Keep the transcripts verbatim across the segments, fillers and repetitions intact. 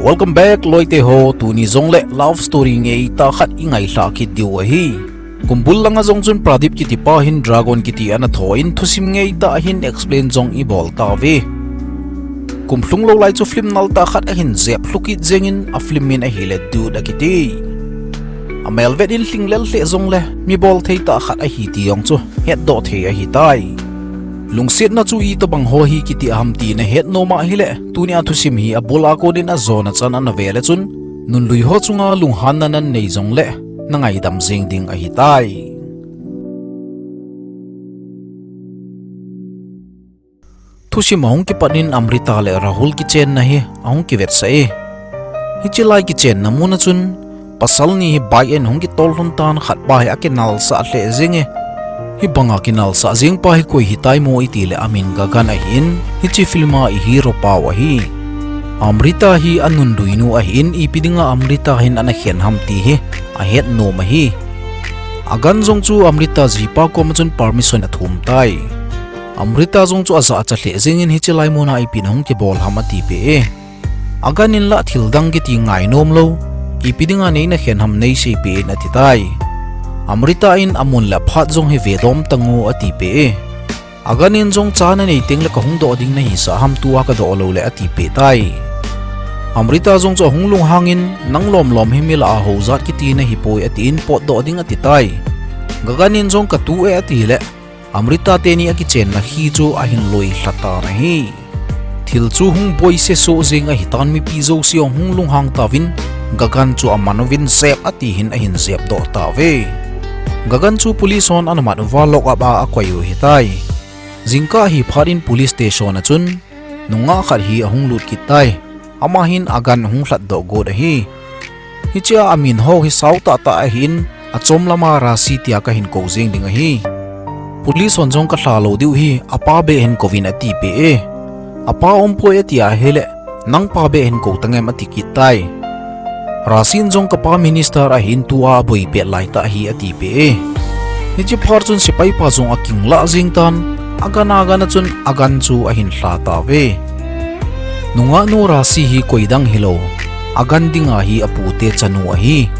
Welcome back, loite ho. Tuni jongle love story ngeitah khat i ngailhah kit diu ahi. Kumbul langa jong chun Pradip kiti pa hin Dragon kiti ana tho in thusim ngeitah hin explain jong i bol tauve. Kum lhung lou lai chu film nal tah khat ahin jep lhu kit jengin, a film min ahile Dude akiti. A melvet in lhing lel lheh jongle mi bol thei tah khat ahi ti jong chu hetdoh thei ahitai. Lungsetna chu itobang ho hi kiti ham ti na het nom ahile, tunia thusim hi abul a konin ajona chan ana ve le chun, nunlui ho chunga lunghanna nanei jongle na ngaidam jeng ding ahitai. Thusim ahung kipat in Amrita le Rahul kichenna hi ahung kivetsah e. Hiche lai kichenna muna chun pasal ni hi bike in hung kitol lhon tan, khat pa hi akinalsah lheh jenge. Hibanga kinalsah jeng pa hi koi hitai mo itile amin Gagan ahin, hiche film a i hero pau ahi. Amrita hi anunluinu ahin, ipi dinga Amrita hin ana khen ham ti hi ahet nom ahi. Agan jong chu Amrita jipa koma chun permission athum tai. Amrita jong chu ajahcha lheh jengin, hiche lai muna ipi nahung kibol ham atipeh e. Agan in la thil dang kiti ngainom lou, ipi dinga neina khen ham neiseipeh in atitai. Amrita in amun le aphat jong hi vedom tango atipeh e. Agan in jong cha nanei tengle kahung doh ding nahisah ham, tua kadoh loule atipeh tai. Amrita jong chu ahung lunghangin, nang lomlom hi mi lah a houjat kiti nahipoi atin potdoh ding atitai. Gagan in jong katu e atile, Amrita teni akichenna khi chu ahin loilha tan ahi. Thil chu hung boise soh jeng ahitan, mipi jouse jong hung lunghang tauvin, Gagan chu aman uvin jep ati hin ahin jepdoh tauve. Gagan chu police hon ana mat uva lock up a akoi u ahitai. Jingkah hi phat in police station a chun nungah khat hi ahung lut kit tai. Ama hin Agan ahung lhatdoh got ahi. Hichea amin ho hi sao tahtah ahin, achom lama Rasi tia kahin kou jeng ding ahi. Police hon jong kalha lou diu ahi, apa beh hin kouvin atipeh e. Apa umpoi atia ahile, nangpa beh hin kou tangem ati kit tai. Rasi in jong kapa minister ahin, tua aboi pet laitah ahi atipeh e. Hiche phat chun sepaipa jong akinglah jeng tan, agan agan a chun Agan chu ahin lha tauve. Nungahnu Rasi hi koidang hilou, Agan dinga hi apute chanu ahi.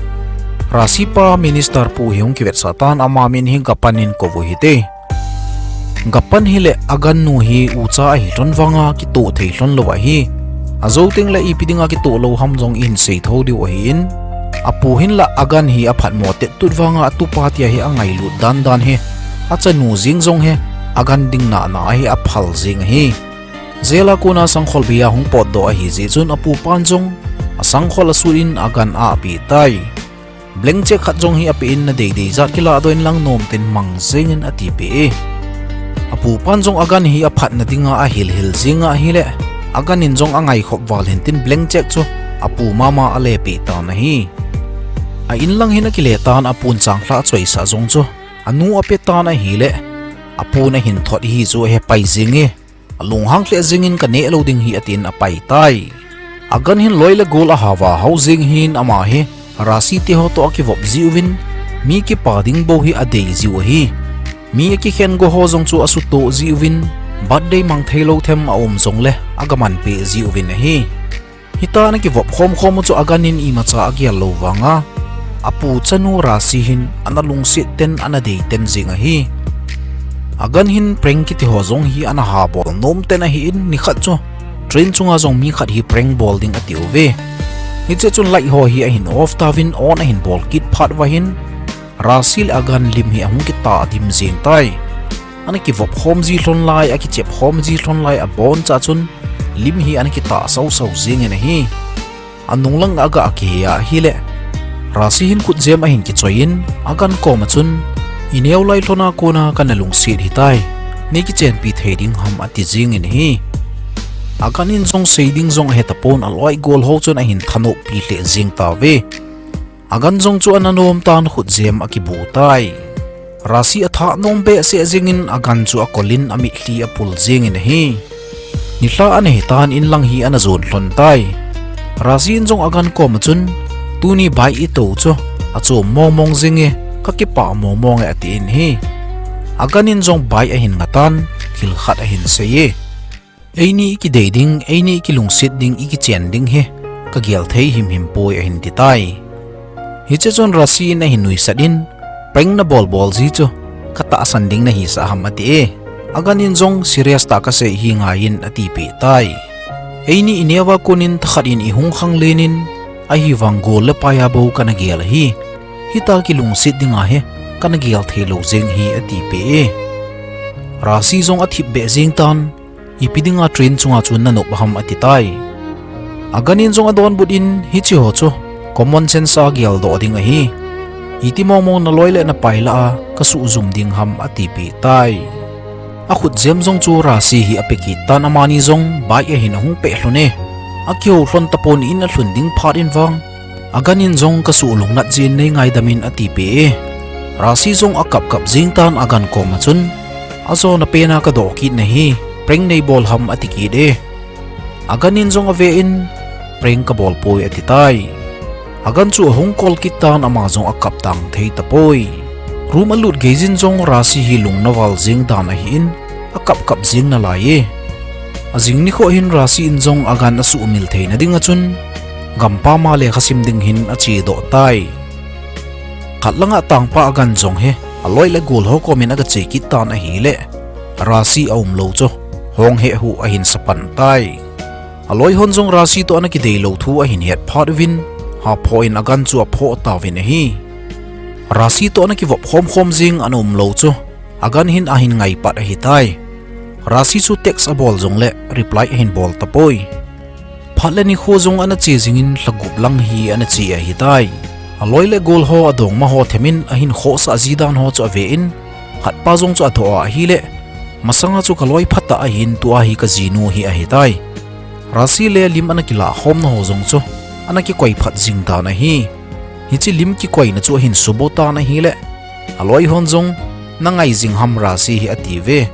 Rasi pa minister pu hi hung kivetsah tan, ama min hi Gapan in kouvu hite. Gapan hile Agan nu hi ucha ahi lhon vanga kitoh thei lhon lou ahi. Ajou tengle ipi dinga kitoh lou ham jong ihin sei thou diu ahin. Apu hinla Agan hi aphatmo tettut vanga atupa tia hi angailut dandan hi, achanu jeng jong hi Agan ding nahna ahi, aphal jeng ahi. Jail a kona sangkhol bei a hung potdoh ahi jeh chun apupan jong asangkhol asut in Agan a apeh tai. Blank cheque khat jong hi apeh in, nadeidei jat kilahdoh inlang nomten mang jengin atipeh e. Apupan jong Agan hi aphatna dinga ahilhil jeng ahile, Agan in jong angaikhop val hintin blank cheque chu apu mama alepeh tan ahi. A inlang hin akile tan, apun changlhah achoisah jong chu anu ape tan ahile, apun ahin thot hi chu ahepai jenge. Alunghang lheh jengin kaneh lou ding ahi atin apai tai. Agan hin loi le gol ahao va hao jeng ahin, ama hi Rasi teho toh akivop jiuvin, mi kipa ding bou hi adei jiu ahi. Mi akikhen go ho jong chu asutoh jiuvin, birthday mang theilou them aum jongle agamanpeh jiuvin ahi. Hitia ana kivop khomkhom u chu Agan in imacha agel lou vanga, apu chanu Rasi hin ana lungset ten, ana dei ten jeng ahi. Agan hin prank kiti ho jong hi ana habol nom ten ahin, nikhat chu train chunga jong mi khat hi prank bol ding atiuve. Hiche chun light ho hi ahin off tauvin, on ahin bol kit phat uva hin, Rasi le Agan lim hi ahung kitah dim jeng tai. Ana kivop khom ji lhon lai, akichep khom ji lhon lai aboncha chun lim hi ana kitah sausau jengin ahi. Anung lang aga kihe ahile, Rasi hin khutjem ahin kichoiyin, Agan koma chun, ineo lai lhona kona kana lungset hitai, nei kichenpi thei ding ham ati jengin ahi. Agan in jong sei ding jong ahetapon, aloi gol ho chun ahin thanoppi lheh jeng tauve. Agan jong chu ana nom tan, khutjem akibu tai. Rasi athah nom behseh jengin Agan chu akolin amitlhi apul jengin ahi. Nilhah ana hitan inlang hi ana jon lhon tai. Rasi in jong Agan koma chun, tuni bike itou chu achom mongmong jenge, kakipah mongmonge atin ahi. Agan in jong bike ahin ngatan, thil khat ahin seiye. Eini ikidei ding, eini ikilungset ding, ikichen ding hi kagel thei himhim poi ahin ti tai. Hiche chun Rasi in ahin nuisat in, prank nabol bol ji chu katahsan ding nahisah ham ati e. Agan in jong serious tah kasei hi ngaiyin atipeh tai. Eini ineo a konin thakhat in ihung khanglen in, ahivang gol le pai a bou kana gel ahi. Hita kilungset dinga hi kana gel theilou jeng hi atipeh e. Rasi jong athip beh jeng tan, ipi dinga train chunga chu nanop ham ati tai. Agan in jong adonbut in hiche ho chu common sense a geldoh ding ahi. Iti mongmong naloi le napai lah a kasuh jum ding ham atipeh tai. Akhut jem jong chu Rasi hi ape kit tan amani jong bike ahin ahung peh lhon e. Akihou lhon tapon in alhun ding phat in vang, agan in jong kasuh lungnat jeh in neingaidam in atipeh e. Rasi jong akap kap jeng tan agan koma chun, ajona pena kadoh kit nahi, prank neibol ham ati kit e. Agan in jong ave in, prank kabol poi ati tai. Agan chu ahung kol kit tan ama jong akap tang thei tapoi. Room alut geiyin jong Rasi hi lung naval jeng dan ahin, akap kap jeng nalai e. Ajing nikho hin Rasi in jong agan asuhmil theina dinga chun, gampam a lekha sim ding hin achedoh tai. Khat langa tangpa agan jong hi aloi le gol ho komin agache kit tan ahile, Rasi aumlou chu hong hehu ahin sapan tai. Aloi hon jong Rasi toh ana kideilou thu ahin het phat uvin, hapho in agan chu aphoh tauvin ahi. Rasi toh ana kivop khomkhom jeng ana umlou chu agan hin ahin ngaipat ahitai. Rasi chu text abol jongle reply ahin bol tapoi. Phat le nikho jong ana che jingin lha gup lang hi ana che ahitai. Aloi le gol ho adongma ho themin ahin khohsah ji dan ho chu ave in, khatpa jong chu athoh a ahile, masanga chu kaloi phatah ahin tua hi kajinu hi ahitai. Rasi le lim ana kilah khomna ho jong chu ana kikoi phat jing dan ahi. Hiche lim kikoina chu ahin subo tan ahile, aloi hon jong, nangai jing ham Rasi hi atiuve.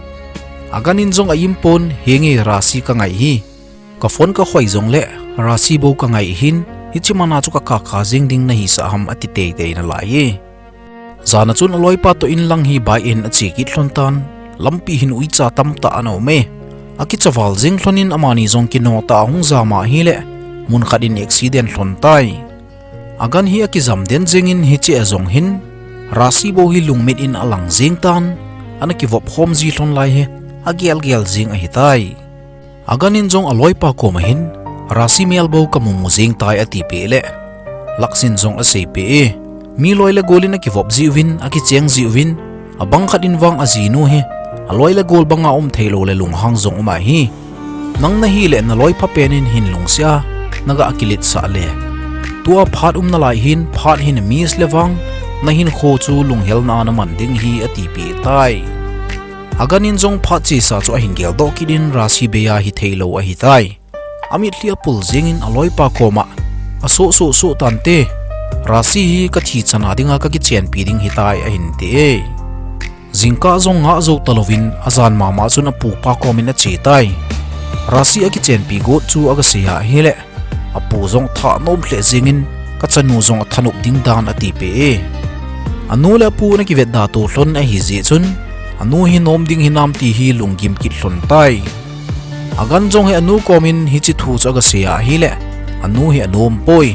Agan in jong a-impon, henge Rasi kangai hi. Ka phone kakhoi jongle Rasi bou kangai hin, hiche mana chu kakakha jeng ding nahisah ham ati teitei nalai e. Jana chun aloipa toh in lang hi bike in ache kit lhon tan, lampi hin uicha tamtah ana um e. Akicha val jeng lhon in amani jong kino tah a ahung jam a ahile, mun khat in accident lhon tai. Agan hi akijam den jengin hiche a jong hin, Rasi bou hi lungmit in alang jeng tan, ana kivop khom ji lhon lai hi, agel gel jeng ahitai. Agan in jong aloipa koma hin, Rasi mel bou kamu mu jeng tai atipeh le, Laks in jong aseipeh e, mi loi le gol in akivop jiuvin, akicheng jiuvin, abang khat in vang ajinu hi, aloi le gol banga um theilou le lunghang jong um ahi. Nang nahile naloi phapen in hin lungset a, naga kiletsah le, tua phat um nalai hin, phat hin miss le vang, nahinkho chu lunghelna a naman ding hi atipeh tai. Agan in jong phat chesa chu ahin geldoh kit in Rasi bei a hitheilou ahitai. Amitlhi apul jengin aloipa koma, asoh soh soh tante, Rasi hi kathi chana dinga kakichenpi ding hitai ahin ti e. Jingkah jong ngah jou talouvin ajan mama chun apupa komin achetai. Rasi akichenpi got chu agasei a ahile, apu jong thanom lheh jengin, kachanu jong athanop ding dan atipeh e. Anu le apu ana kivetda to lhon ahijeh chun, anu hi nom ding hinam ti hi lunggim kit lhon tai. Agan jong hi anu komin hiche thu chu agasei a ahile, anu hi anom poi.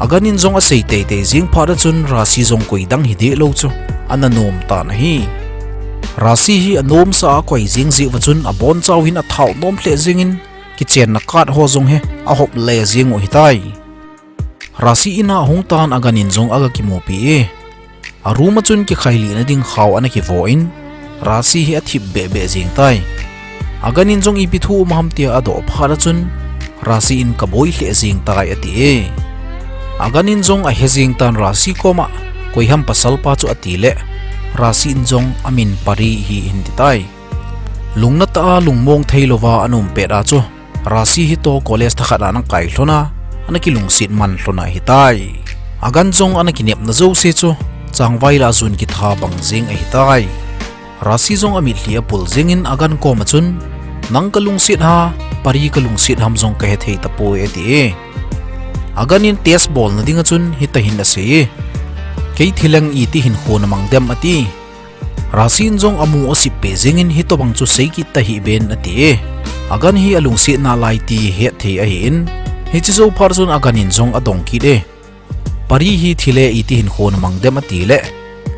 Agan in jong asei teitei jeng phat a chun Rasi jong koi dang hidehlou chu ana nom tan ahi. Rasi hi anomsa a akoi jeng jeh uva chun abonchauhin athao nom lheh jengin, kichenna card ho jong hi ahop le jeng u hitai. Rasi in a ahung tan agan in jong aga kimupi e. A room a chun kikhailihna ding khao ana kivo in, Rasi hi athip behbeh jeng tai. Agan in jong ipi thu um ham tia adoh phat a chun, Rasi in kaboi lheh jeng tai ati e. Agan in jong ahe jeng tan Rasi koma, koiham pasalpa chu atile, Rasi in jong amin Pari hi ahin ti tai. Lungna tah a lungmong theilouva ana um pet a chu, Rasi hi toh college thakhat a ana kai lhon a, ana kilungset man lhon ahitai. Agan jong ana kinepna jouse chu, changvai lah a jun kitha bang jeng ahitai. Rasi jong amitlhi apul jengin agan koma chun, nang kalungset ham, Pari kalungset ham jong kahethei tapoi ati e. Agan in test bolna dinga chun hitahin asei e. Kei thi leng iti hinkho namang dem ati. Rasi in jong amu asip peh jengin hitobang chu sei kit tahih ben ati e. Agan hi alungsetna lai ti hetthei ahin, Hiche jou phat chun Agan in jong adong kit e. Pari hi thile iti hinkho na mang dem ati le,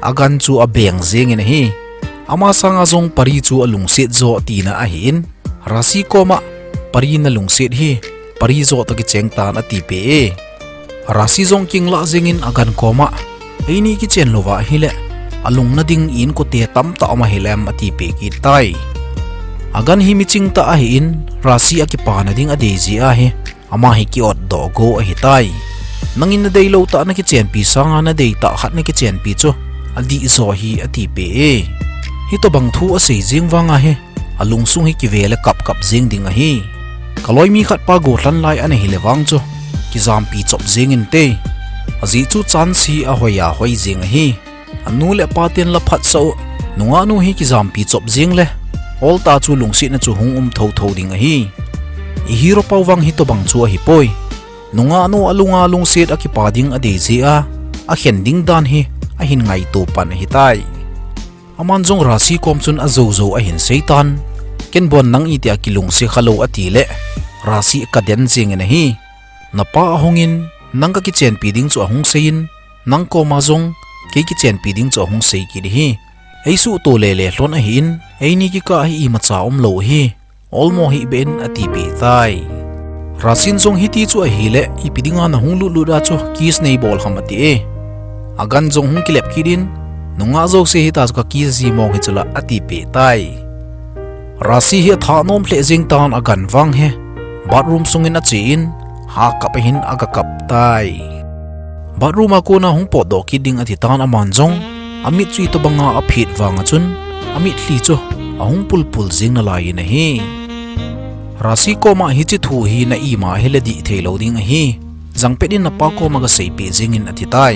Agan chu abeng jeng in ahi. Ama sanga jong Pari chu alungset jo tina ahin, Rasi koma, Pari nalungset hi, Pari jo toh kicheng tan atipeh e. Rasi jong kinglah jeng in Agan koma, eini kichen louva ahile, alungna ding inkote tamtah um ahilem atipeh kit tai. Agan hi miching tah ahin, Rasi akipana ding adei jeh ahi, ama hi ki-otdoh go ahitai. Nangin nadeilou tah nakichenpi sanga nadei tah khat nakichenpi chu, adih jo ahi atipeh e. Hitobang thu asei jeng vanga hi, alungsung hi kive le kapkap jeng ding ahi. Kaloi mi khat pa gollhang lai ana hile vang chu, kijampi chop jeng inte. Ajeh chu chance hi ahoi a hoi jeng ahi. Anu le apa ten la phatsah u, nungah nu hi kijampi chop jeng le, oltah chu lungsetna chu hung um thotho ding ahi. I hero pau vang hitobang chu ahipoi. Nungah nu alunga lungset akipa ding adei jeh a, akhen ding dan hi ahin ngaito pan ahitai. Aman jong Rasi kom chun ajoujou ahin seitan, ken bon nang itia kilungse khalou atile, Rasi kaden jeng in ahi. Napa ahungin, nang kakichenpi ding chu ahung seiyin, nang koma jong, kei kichenpi ding chu ahung sei kit ahi. Eisuhto lele lhon ahin, eini kikah hi imacha umlou ahi. Olmo hih beh in atipeh tai. Rasin jong hiti chu ahile, ipi dinga nahung lutlut a chu kiss neibol ham ati e. Agan jong hung kilep kit in, nungah jouse hita chu ka kiss ji mong hi chula atipeh tai. Rasi hi atha nom lheh jeng tan Agan vang hi, bathroom sungin ache in, ha kap ahin aga kap tai. Bathroom a kona hung potdoh kit ding ati tan aman jong, amit chu itobanga aphet vanga chun, amitlhi chu ahung pulpul jeng nalai in ahi. Rasi koma hiche thu hi na ima hile dih theilou ding ahi. Jangpet in napa koma gaseipeh jeng in ati tai.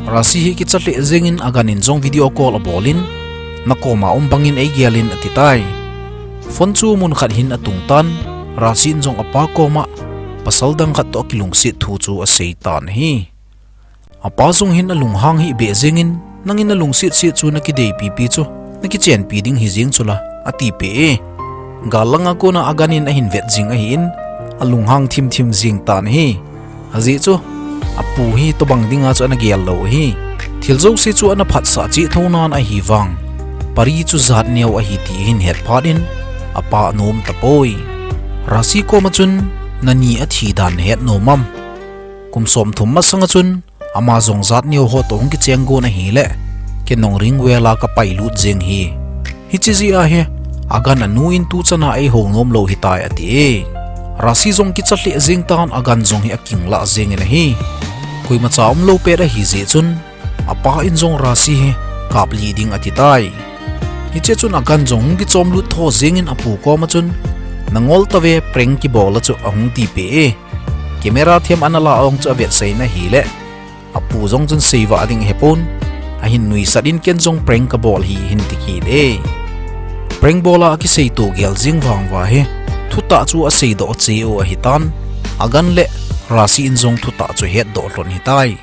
Rasi hi kicha lheh jeng in Agan in jong video call abol in, na koma um bangin eigel in ati tai. Phone chu mun khat hin atung tan, Rasi in jong apa koma, pasal dang khat toh akilungset thu chu asei tan ahi. Apa jong hin alunghang hih beh jeng in, nangin nalungset set chu nakideipipi chu, nakichenpi ding hi jeng chula, atipeh e. Gal langa kona Agan in ahin vet jing ahin, alunghang thimthim jeng tan ahi. Ajeh chu, apu hi tobang dinga chu ana gel lou ahi. Thil jouse chu ana phatsah cheh thou nan ahi vang, Pari chu jat neo ahi ti ahin het phat in, apa anom tapoi. Rasi koma chun, nani athi dan nahet nom am? Kum somthum masanga chun, ama jong jat neo ho toh hung kicheng gon ahile, ken jong ringvel a kapailut jeng hi. Hiche jeh ahi, Agan anu in tuchana eihou nom lou hitai ati e. Rasi jong kicha lheh jeng tan Agan jong hi akinglah jeng in ahi. Koimacha umlou pet ahi jeh chun, apa in jong Rasi hi kaplih ding ati tai. Hiche chun Agan jong hung kichomlut tho jeng in apu koma chun, nangol tave, prank kibol a chu ahung tipeh e. Camera them ana la ong chu avetsah in ahile, apu jong chun seivah ding ahepon, ahin nuisat in ken jong prank kabol ahi ahin ti kit e. Prank bol a akiseito gel jeng vang uva hi, thutah chu aseidoh cheh u ahitan, Agan le Rasi in jong thutah chu hetdoh lhon hitai.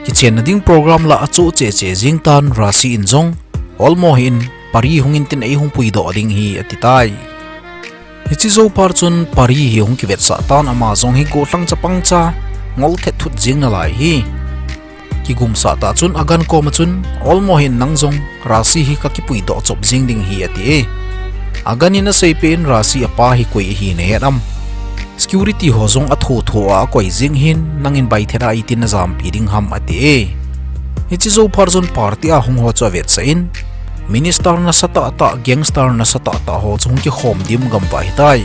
Kichenna ding program lah achoh cheh cheh jeng tan Rasi in jong, olmo hih in, Pari hung intin eihung puidoh ding hi ati tai. Hiche jou phat chun Pari hi hung kivetsah tan ama jong hi gollhang chapang cha, ngol thet thut jeng nalai hi. Kigumsah tah chun Agan koma chun, olmo hih in nang jong, Rasi hi kakipuidoh chop jeng ding hi ati e. Agan in aseipeh in Rasi apa hi koi ahi nahet am? Security ho jong atho tho a akoi jeng hin nangin baithet a itin najampi ding ham ati e. Hiche jou phat chun party a hung ho chu avetsah in, minister nasatah tah, gangster nasatah tah ho chu hung kikhom dimgam uva ahitai.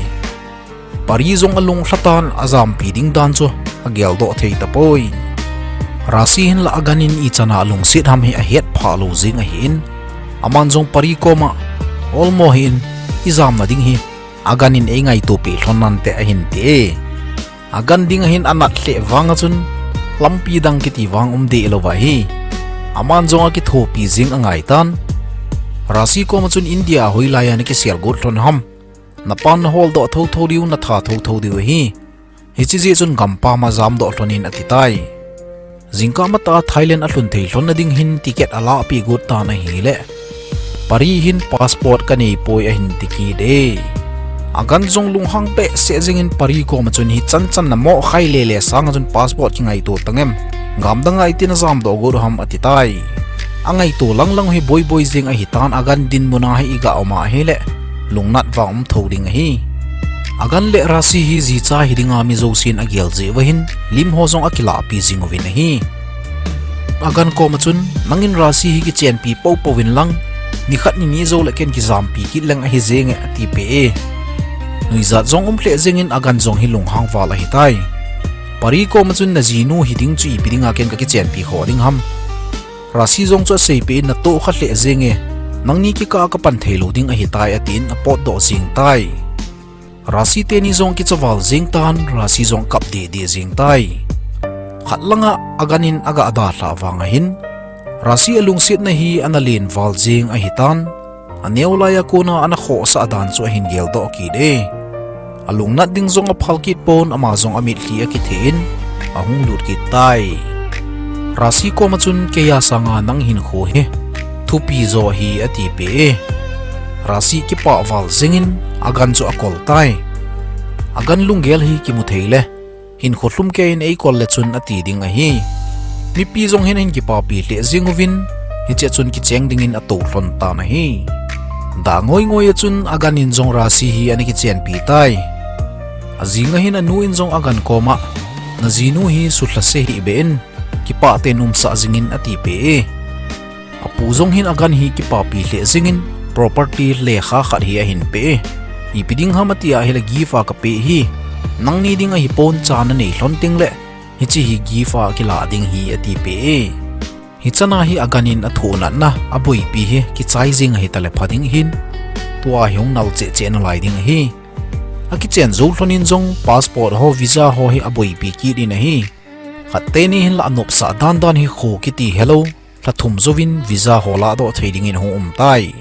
Pari jong alunglha tan ajampi ding dan chu ageldoh thei tapoi. Rasi hinlah Agan in ichan a alungset ham hi ahetphah lou jeng ahin, aman jong Pari koma, olmo hih in, ijamna ding hi Agan in eingaitopeh lhon nante ahin ti e. Agan ding ahin anat lheh vanga chun, lampi dang kiti vang um deh louva ahi. Aman jong akithopi jeng angai tan. Rasi koma chun India a hoilai a nakisel got lhon ham? Napan naholdoh thotho diu, natha thotho diu ahi. Hiche jeh chun gampam a jamdoh lhon in ati tai. Jingkah matah a Thailand alhun thei lhonna ding hin ticket alahpeh got tan ahile, Pari hin passport kaneipoi ahin ti kit e. Agan jong lunghang behseh jengin Pari koma chun, hichan chan namo khai lele sanga chun passport kingaito tangem, gamdanga iti najamdoh got u ham ati tai. Angaito langlang u hi boiboi jeng ahitan, Agan dinmuna hi iga uma ahile lungnat vang um tho ding ahi. Agan le Rasi hi jicha hidinga mi jousen agel jeh uva hin lim ho jong akilahpi jing uvin ahi. Agan koma chun, nangin Rasi hi kichenpi poupou vin lang, nikhat nini joule ken kijampi kit leng ahi jenge atipeh e. Nuijat jong um lheh jengin Agan jong hi lunghang val ahitai. Pari koma chun, najinu hiding chu ipi dinga ken kakichenpi khoh ding ham? Rasi jong chu aseipeh in natoh kha lheh jenge, nangni kikah a kapan theilou ding ahitai atin apotdoh jeng tai. Rasi teni jong kicha val jeng tan, Rasi jong kap deh deh jeng tai. Khat langa Agan in aga dalhah vang ahin, Rasi alungsetna hi ana len val jeng ahitan, aneo laiya kona ana khohsah dan chu ahin geldoh kit e. Alungnat ding jong aphal kit pon, ama jong amitlhi akitheh in ahung lut kit tai. Rasi koma chun, keiya sanga nang hinkho hi thupi jo ahi atipeh e. Rasi kipah val jengin Agan chu akol tai. Agan lunggel hi kimu thei le, hinkho lhum keiyin eikol le chun ati ding ahi. Mipi jong hin ahin kipapi lheh jeng uvin, hichea chun kicheng dingin atou lhon tan ahi. Dah ngoi ngoi a chun Agan in jong Rasi hi ana kichenpi tai. Ajing ahin anu in jong Agan koma, najinu hi sulha se hih beh in, kipah tah in umsah jingin atipeh e. Apu jong hin Agan hi kipapi lheh jengin property lekha khat hi ahin peh e. Ipi ding ham ati ahile, gift a kapeh hi, nangni ding ahipon, cha nanei lhon tengle hiche hi gift a kilah ding hi atipeh e. Hichana hi Agan in athoh natna aboipi hi kichai jeng ahitale pha ding ahin, tua hi hung nal cheh cheh nalai ding ahi. Akichen jou lhonin jong passport ho, visa ho hi aboipi kit in ahi. Khat teni hin lah anopsah dan dan hi kho kiti helou, lha thum jouvin visa ho lahdoh thei dingin ahung um tai.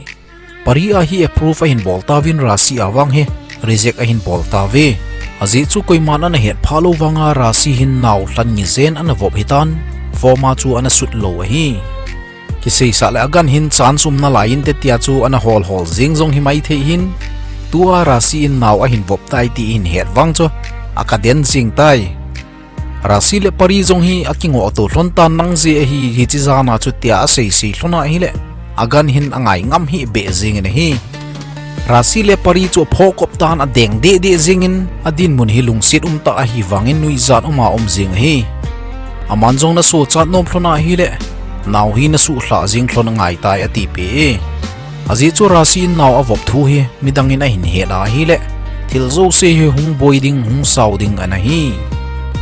Pari a hi approve ahin bol tauvin, Rasi a vang hi reject ahin bol tauve. Ajeh chu koiman ana hetphah lou vanga Rasi hin nao lhan ni jen ana vop hitan, form a chu ana sut lou ahi. Kiseisah le Agan hin chance um nalai inte tia chu ana hol hol jeng jong hi maithei hin, tua Rasi in nao ahin vop tai ti ahin het vang chu akaden jeng tai. Rasi le Pari jong hi akingoh to lhon tan, nang je ahi hiche jana chu tia asei sei lhon ahile, Agan hin angai ngam hih beh jengin ahi. Rasi le Pari chu aphoh kop tan, adeng deh deh jengin, adinmun hi lungset umtah ahi vangin nuijat uma um jeng ahi. Aman jong nasochat nom lhon ahile, nao hi nasuhlhah jeng lhon angaitai atipeh e. Ajeh chu Rasi in nao avop thu hi midangin ahin het ahile, thil jouse hi hung boi ding, hung sao ding ana hi.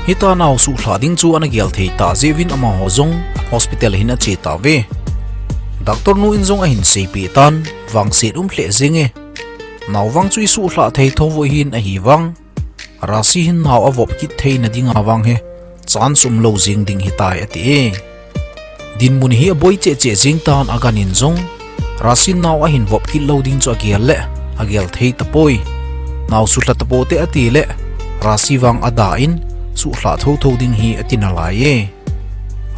Hitia nao suhlhah ding chu ana gel thei tah jeh uvin amaho jong hospital hin ache tauve. Doctor nu in jong ahin seipeh tan, vangset um lheh jenge. Nao vang chu isuhlhah thei thou u ahin, ahivang Rasi hin nao avop kit theina dinga vang hi chance umlou jeng ding hitai ati e. Dinmun hi aboi cheh cheh jeng tan, Agan in jong Rasi in nao ahin vop kit lou ding chu agel le agel thei tapoi. Nao suhlha tapote atile, Rasi vang ada in suhlhah thou thou ding hi ati nalai e.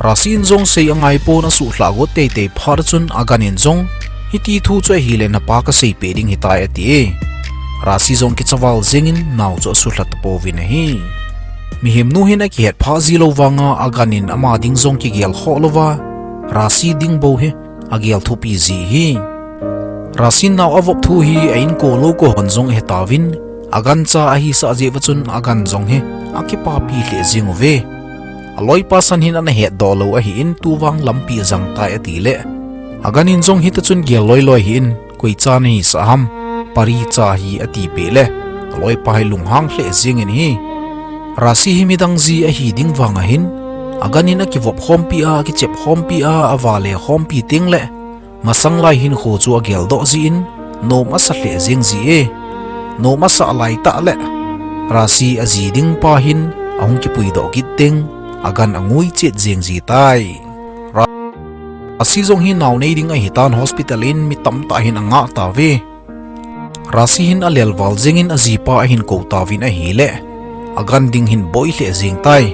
Rasi in jong sei angaipon, asuhlhah got teitei phat chun Agan in jong, hiti thu chu ahile napa kaseipeh ding hitai ati e. Rasi jong kicha val jengin nao chu asuhlha tapouvin ahi. Mihem nu hin akihetphah ji lou vanga Agan in ama ding jong kigel khoh louva, Rasi ding bou hi agel thupi ji ahi. Rasi in nao avop thu hi a inko lou ko hon jong ahetauvin, Agan cha ahisah jeh uva chun Agan jong hi akipapi lheh jeng uve. Aloipa san hin ana hetdoh lou ahin, tuvang lampi ajang tai atile, Agan in jong hita chun gel loi loi hih in, koi cha nahisah ham, Pari cha ahi atipeh le, aloipa hi lunghang lheh jengin ahi. Rasi hi midang ji ahi ding vang ahin, Agan in akivop khompi a, akichep khompi a, avale khompi tengle, masang lai hinkho chu ageldoh jin, nom asa lheh jeng ji e. Nom asah laitah le, Rasi aji ding pa hin ahung kipuidoh kit teng, Agan angui chet jeng ji tai. Rasi jong hi nao nei ding ahitan, hospital in mi tamtah hin angah tauve. Rasi hin alelval jengin ajipa ahin kou tauvin ahile, Agan ding hin boi lheh jeng tai.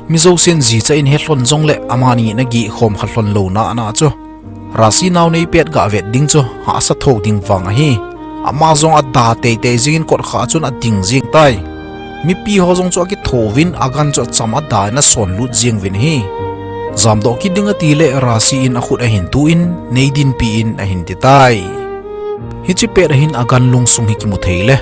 Mi jousen jicha in he lhon jongle amani nagih khom kha lhon louna ana chu, Rasi nao nei pet gavet ding chu hahsa tho ding vang ahi. Ama jong ada teitei jingin kot kha chun ading jing tai. Mipi ho jong chu akitho uvin, Agan chu acham ada in asonlut jing uvin ahi. Jamdoh kit ding atile Rasi in akhut ahin tu in, nei dinpi in ahin ti tai. Hiche pet ahin Agan lungsung hi kimu thei le,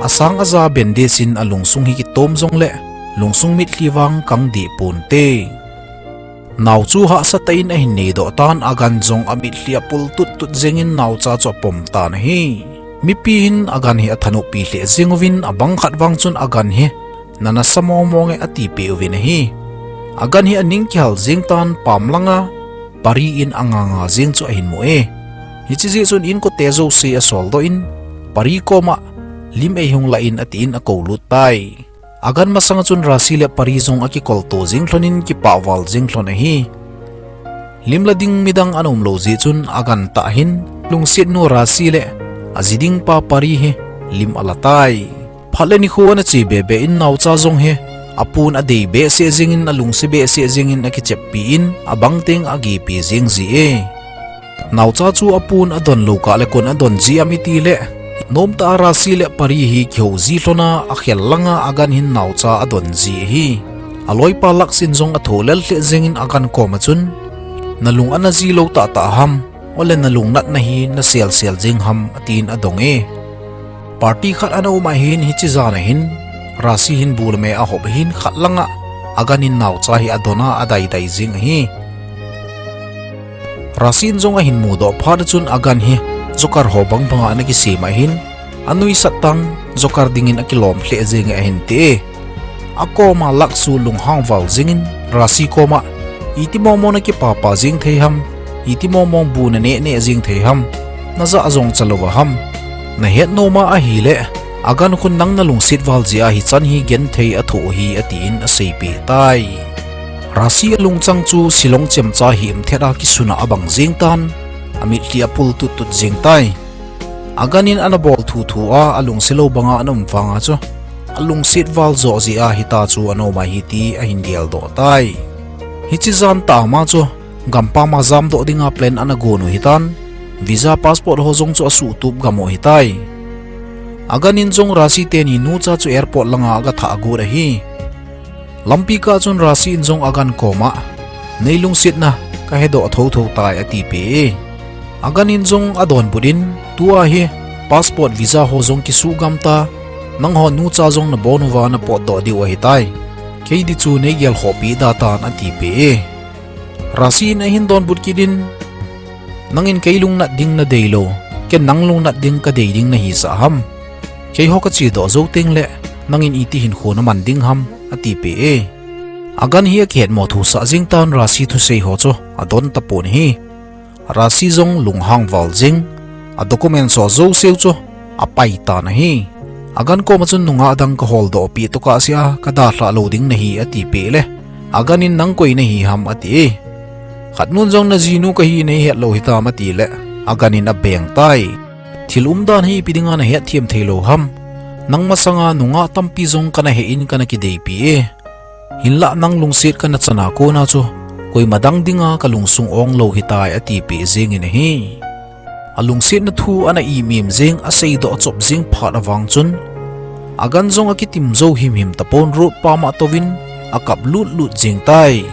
asang aja bandage in alungsung hi kitom jongle, lungsung mitlhi vang kang deh ponte. Nao chu hahsa tah in ahin neidoh tan, Agan jong amitlhi apul tuttut jengin naocha chu apom tan ahi. Mipi hin Agan hi athanoppi lheh jeng uvin, abang khat vang chun Agan hi na nasa mongmong e atipeh uvin ahi. Agan hi aning kihal jeng tan, pam langa Pari in anganga jeng chu ahin mu e. Hiche jeh chun inkote jouse asoldoh in, Pari koma lim eihung lah in atin akoulut tai. Agan masanga chun Rasi le Pari jong akikolto jeng lhonin kipah val jeng lhon ahi. Lim la ding midang ana umlou jeh chun Agan tah hin lungsetnu Rasi le aji ding pa Pari hi lim ala tai. Phat le nikho ana che bebe in naocha jong hi apun adei behseh jengin, alungset behseh jengin akicheppi in, abang teng agipi jeng ji e. Naocha chu apun adon lou kah le kon adon ji am itile, nomtah a Rasi le Pari hi kihou ji lhona akhel langa Agan hin naocha adon ji ahi. Aloipa Laks in jong atholel lheh jengin Agan koma chun, nalung ana ji lou tahtah ham, ole nalungnatna hi naselsel jeng ham atin adong e. Party khat ana um ahin hiche jan ahin, Rasi hin bu le me ahop ahin khat langa Agan in naocha hi adona adaidai jeng ahi. Rasi in jong ahin mudoh phat chun Agan hi joker ho bangbanga ana kisem ahin, anuisat tang joker dingin akilom lheh jenge ahin ti e. Akoma Laks chu lunghang val jengin Rasi koma, iti mongmong nakipapa jeng thei ham, iti mongmong bu naneh neh jeng thei ham, najah jong cha louva ham, nahet noma ahile, Agan khun nang nalungset val jeh a hichan hi genthei athoh ahi atin aseipeh tai. Rasi alungchang chu Shillong chemcha himthet a kisuna abang jeng tan, amitlhi apul tuttut jeng tai. Agan in ana bol thuthu a alungse lou banga ana um vanga chu, alungset val joh jeh a hita chu ana um ahi ti ahin geldoh tai. Hiche jan tah a ama chu gampam a jamdoh dinga plan ana gon u hitan, visa passport ho jong chu asuhtup gam u ahitai. Agan in jong Rasi teni nucha chu airport langa agathah got ahi. Lampi kah chun Rasi in jong Agan koma, nei lungsetna kahedoh thouthou tai atipeh e. Agan in jong adonbut in, tua hi passport visa ho jong kisuh gam ta, nangho nucha jong nabon uva napotdoh diu ahitai. Kei di chu nei gelkhohpi da tan atipeh e. Rasi in ahin donbut kit in, nangin kei lungnat ding nadei lou, ken nang lungnat ding kadei ding nahisah ham? Keiho kachedoh jou tengle, nangin iti hinkho naman ding ham, atipeh e. Agan hi akihetmo thusah jeng tan, Rasi thusei ho chu adon tapon ahi. Rasi jong lunghang val jeng, a documents ho jouseu chu apai tan ahi. Agan koma chun nungah dang kaholdoh peh tokah sea kadalhah lou ding nahi atipeh le, Agan in nang koi nahi ham ati e. Khatnun jong najinu kahi neihet lou hitam atile, Agan in abeng tai. Thil umdan hi ipi dinga nahetthem theilou ham? Nang masanga nungah tampi jong kanahe in kana kideipi e. Hinlah nang lungset kana chana kona chu, koima dang dinga kalungsung onglou hitai atipeh jengin ahi. Alungsetna thu ana imim jeng, aseidoh chop jeng phat avang chun, Agan jong akitim jou himhim tapon, road pam a atouvin akap lutlut jeng tai.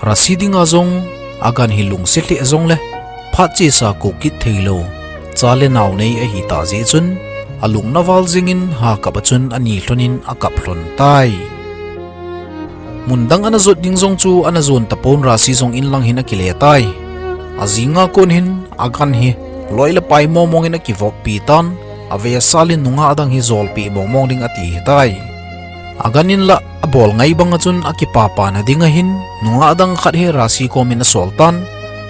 Rasi dinga jong Agan hi lungse lheh jongle, phat chesa kou kit theilou, cha le nao nei ahitah jeh chun, alung naval jengin hakap a chun ani lhonin akap lhon tai. Mun dang ana jot ding jong chu ana jon tapon, Rasi jong inlang hin akile tai. Ajinga kon hin Agan hi loi le pai mongmong in akivoppi tan, avesal in nungah dang hi jolpeh mongmong ding ati hitai. Agan in lah abol ngai banga chun akipapana dinga hin nungah dang khat hi Rasi komin asol tan.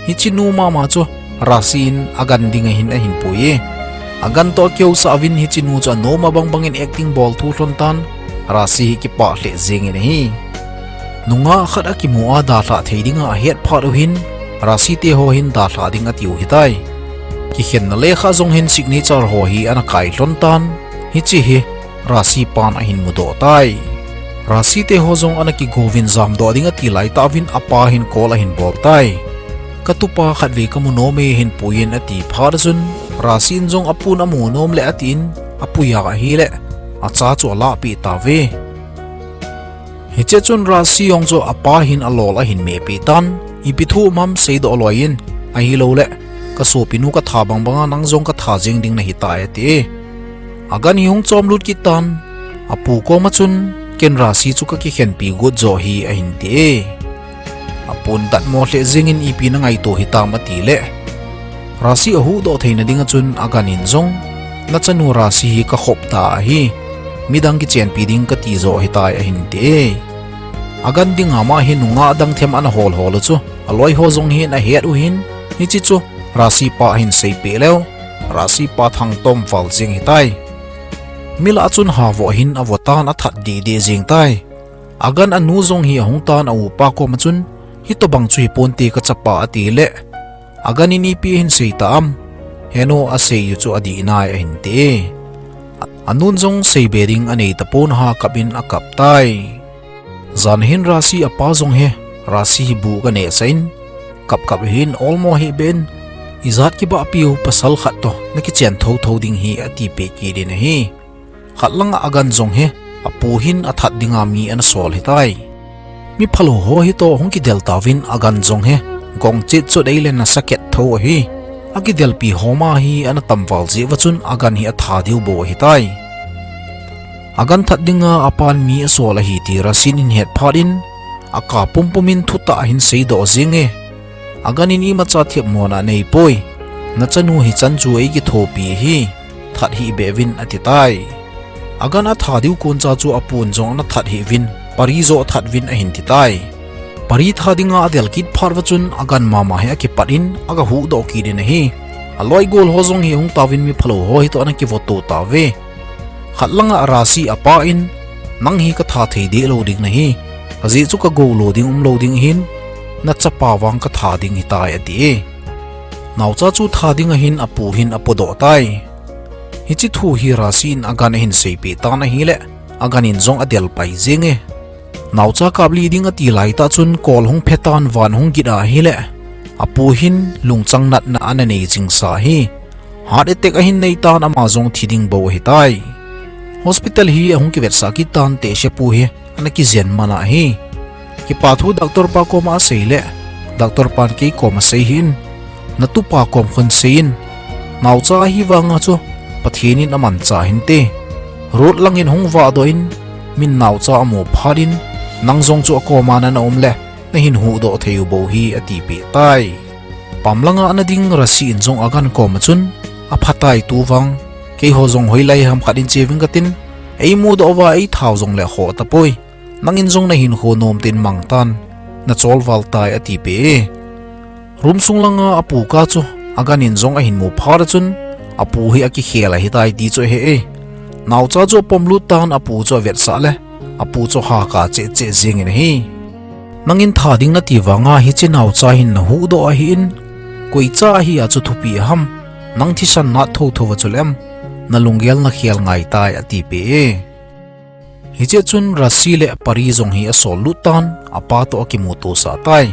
Hiche nu mama chu Rasi in Agan dinga hin ahinpui e. Agan toh akihousah uvin hiche nu chu anom abang bangin acting bol thu lhon tan, Rasi hi kipah lheh jengin ahi. Nungah khat akimu a dalhah thei dinga ahet phat u hin, Rasi teho hin dalhah ding atiu hitai. Kikhenna lekha jong hin signature ho hi ana kai lhon tan, hiche hi Rasi pan ahin mudoh tai. Rasi teho jong ana kigouvin jamdoh ding ati laitah uvin apa hin call ahin bol tai. Katupa khatvei kamu nome hinpuiyin ati phat chun, Rasi in jong apun amu nom le atin, apuiya ahile, acha chu alahpeh tauve. Hiche chun Rasi jong chu apa hin alol ahin mehpeh tan, ipi thu um ham seidoh loi in, ahilouleh, kasopinu katha bangbanga nang jong katha jeng ding nahitai ati e. Agan hi hung chomlut kit tan, apu koma chun, ken Rasi chu kakikhenpi got jo ahi ahin ti e. Apun datmo lheh jengin ipi nangaito hitam atile, Rasi ahuhdoh theina dinga chun Agan in jong, nachanu Rasi hi kakhop ta ahi, midang kichenpi ding kati jo ahitai ahin ti e. Agan dinga ama hi nungah dang them ana hol hol u chu, aloiho jong hin ahet u hin, hiche chu, Rasi pa ahin seipeh leu, Rasi pa thangtom val jeng ahitai. Milah a chun havoh hin avotan athat deh deh jeng tai. Agan anu jong hi ahung tan aupa koma chun, hitobang chu hiponte kachapa atile, Agan in ipi ahin sei ta am, henu asei u chu adih nai ahin ti e. Anun jong seibe ding anei tapon ha kap in akap tai. Jan hin Rasi apa jong hi, Rasi hi bu kanehsah in, kap kap hin olmo hih beh in, ijat kibahpiu pasal khat toh nakichen thotho ding hi atipeh kit in ahi. Khat langa Agan jong hi, apu hin athat dinga mi ana sol ahitai. Miphalou ho hitoh hung kidel tauvin Agan jong hi, gongchet chot eile nasakhet tho ahi. Akidelpi ho ma hi ana tamval jeh uva chun Agan hi atha diu bou ahitai. Agan that dinga apan mi asol ahi ti Rasi in ahet phat in, aka pumpum in thutah ahin seidoh jeng e. Agan in imacha themmo naneipoi. Nachanu hichan chu eikithopi ahi. That hih beh uvin atitai. Agan atha diu koncha chu apun jong ana that hih uvin, Pari joh that uvin ahin titai. Pari tha dinga adel kit phat uva chun Agan mama hi akipat in aga huhdoh kit in ahi. Aloi gol ho jong hi hung tauvin miphalou ho hitoh ana kivoto tauve. Khat langa Rasi apa in, nang hi katha thei deh lou ding nahi. Ajeh chu kagoulou ding umlou ding ahin, nachapa vang katha ding ahitai ati e. Naocha chu tha dinga hin apu hin apodoh tai. Hiche thu hi Rasi in Agan ahin seipeh tan ahile, Agan in jong adel pai jeng e. Naocha kaplih ding ati laitah chun kol hung phe tan van hung git ahile, apu hin lungchang natna ana nei jingsa ahi. Heart attack ahin nei tan ama jong thi ding bou ahitai. Hospital hi ahung kivetsah kit tan tehsepu hi ana kijen man ahi. Kipathu doctor pa koma asei le, doctor pan kei koma sei hih in, natupa kom khun sei in, naocha ahi vanga chu Pathen in amanchah hinte. Road langin hung vahdoh in, min naocha amu phat in, nang jong chu akoma nana um le, nahin huhdoh thei u bou hi atipeh tai. Pam langa ana ding Rasi in jong Agan koma chun, aphatai tuvang, keiho jong hoilai ham khat in cheuving katin, eimudoh uva eithat jongle khoh tapoi. Nangin jong nahinkho nomtah in mangtan, nachol valtai atipeh e. Room sung langa apu koma chu, Agan in jong ahin mu phat a chun, apu hi akikhel ahitai ti chu ahe e. Naocha chu apomlut tan apu chu avetsah le, apu chu ahakap cheh cheh jengin ahi. Nangin tha ding nati vanga hiche naocha hin nahuhdoh ahin, koicha ahia chu thupi ham, nang thisan nat thotho uva chule, nalunggel nakhel ngaitai atipeh e. Hiche chun Rasi le Pari jong hi asollut tan, apa toh akimutosah tai.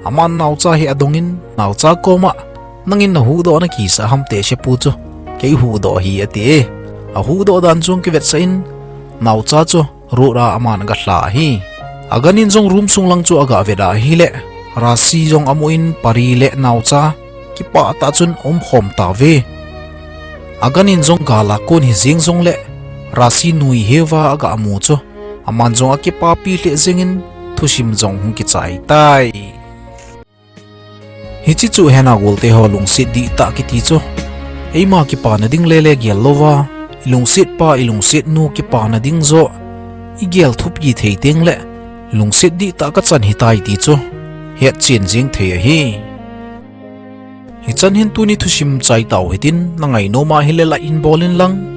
Aman naocha hi adongin, naocha koma, nangin nahuhdoh nakisah ham tehsepu chu, kei huhdoh ahi ati e. Ahuhdoh dan chu akivetsah in, naocha chu road a aman agahla ahi. Agan in jong room sung lang chu agavet ahile, Rasi jong amun Pari le naocha, kipah tah chun aumkhom tauve. Agan in jong gal a kon hijeng jongle, Rasi nui heuva agamu chu, aman jong akipapi lheh jengin thusim jong hung kichai tai. Hiche chu hena golte ho lungset dihtah kiti chu, eima kipana ding lele gel louva, ilungset pa ilungset nu kipana ding joh, igel thupi thei tengle, lungset dihtah kachan hitai ti chu, hetchen jeng thei ahi. Hichan hin tuni thusim chai tau hitin, nangainom ahile like in bol in lang.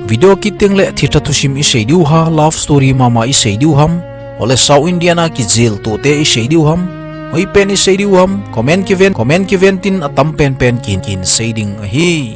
Video kit tengle thilha thusim isei diu ham, love story mama isei diu ham, ole South Indian a kijeltoh te isei diu ham, hoipen isei diu ham, comment kiven, comment kiven tin atam penpen kin kin sei ding ahi.